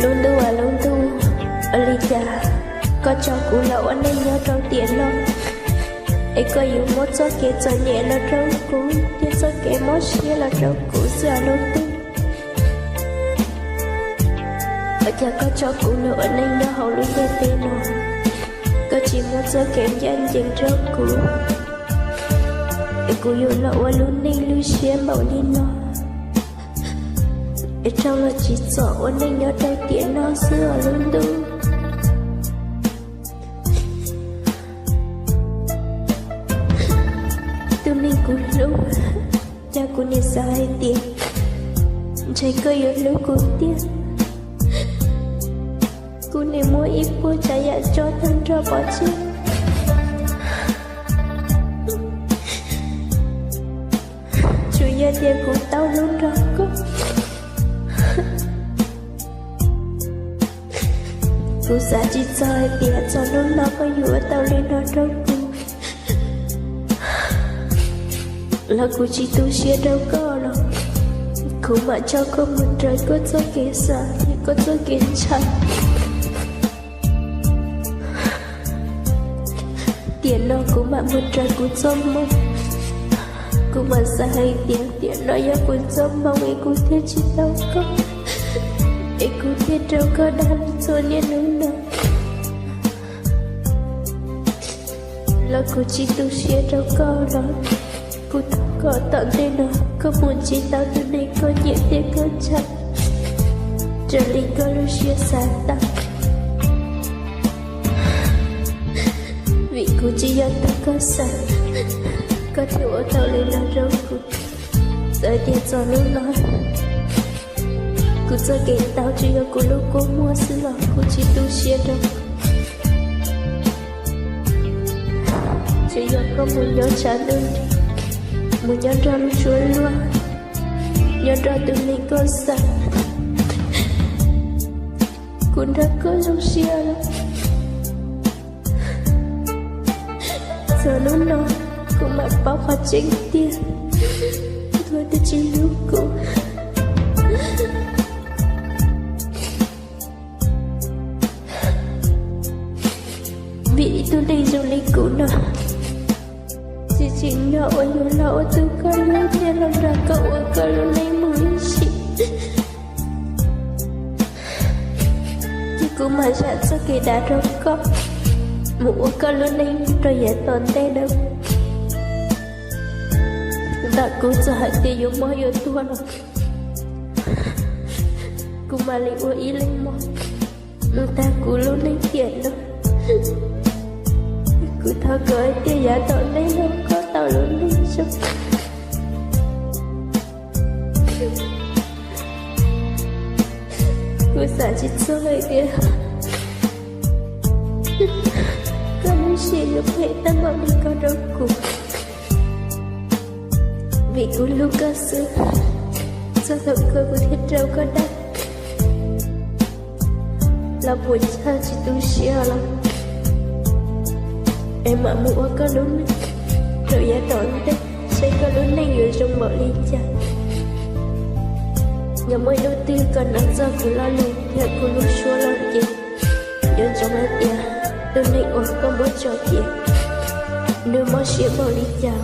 Lub ntuj aw lub ntuj, ua li cas koj tso kuv los ua neej nyob rau tiam no, es koj yuav muab txoj kev txom nyem los rau kuv thiab txoj kev mob siab los rau kuv xwb aw lub ntuj? Ua cas koj tso kuv los ua neej nyob hauv lub ntiaj teb no, koj tsis muab txoj kev ncaj ncees rau kuv, es kuv yuav los ua lub neej lub siab npaum li no, es raug los tsim txom ua neej nyob rau tiam no xwb aw lub ntuj? Tus neeg kuv hlub, cas kuv nim xav hais tias ntshe koj yuav hlub kuv tiag, kuv nim muab ib puas tsav yam tso tag nrho pov tseg, tsuas yog tias kuv tau hlub nrog koj. Kuv xav tsis txog hais tias txog hnub no koj yuav ua tau li no rau kuv, los kuv tsis tu siab rau koj los kuv mam tso koj mus raws koj txoj kev xav thiab koj txoj kev ntshaw. Tiam no kuv mam mus raws kuv txoj hmoo, kuv mam xav hais tias tiam no yog kuv txoj hmoo es kuv thiaj tsis tau koj, es kuv thiaj raug koj dag li txhua niaj hnub no. Los kuv tsis tu siab rau koj los kuv thov kom tom ntej no koj mus ntsib tau tus neeg koj nyiam thiab koj ntshaw raws li koj lub siab xav tau, vim kuv tsis yog tus koj xav, koj thiaj ua tau li no rau kuv. Txawm tias txog hnub no kuv txoj kev tau tsuas yog kuv lub kua muag xwb los kuv tsis tu siab rau. Tsuas yog koj mus nyob tshav ntuj, mus nyob nrog lub suab luag, nyob nrog tus neeg koj xav, kuv nrog koj zoo siab lawm. Txog hnub no kuv mam paub qhov tseeb tiag, koj twb tsis hlub kuv. Vim ib tug neeg zoo li kuv no tsis tsim nyog uas yuav los ua tus koj hlub thiab los nrog koj ua koj lub neej mus ib sim. Ces kuv mam zam txoj kev dav rau koj, mus ua koj lub neej rau yav tom ntej na. Ntawm kuv txawm hais tias yuav mob yuav tuag los kuv mam li ua ib leeg mob mus tag kuv lub neej tiam no. Kuv thov kom hais tias yav tom ntej no koj tau lub neej zoo. Kuv xav tsis txog hais tias koj lub siab yuav phem tag npaum li ko rau kuv, vim kuv hlub koj xwb. Txog thaum kawg kuv thiaj raug koj dag los puas txhawj tsis tu siab los, es mam mus ua koj lub neej rau yav tom ntej, saib koj lub neej yuav zoo npaum li cas. Yog muaj ib hnub twg koj hnov txog kuv lo lus thiab kuv lub suab lawm ces yuav ntsoov hais tias tus neeg uas koj muab tso ces nws mob siab npaum li cas.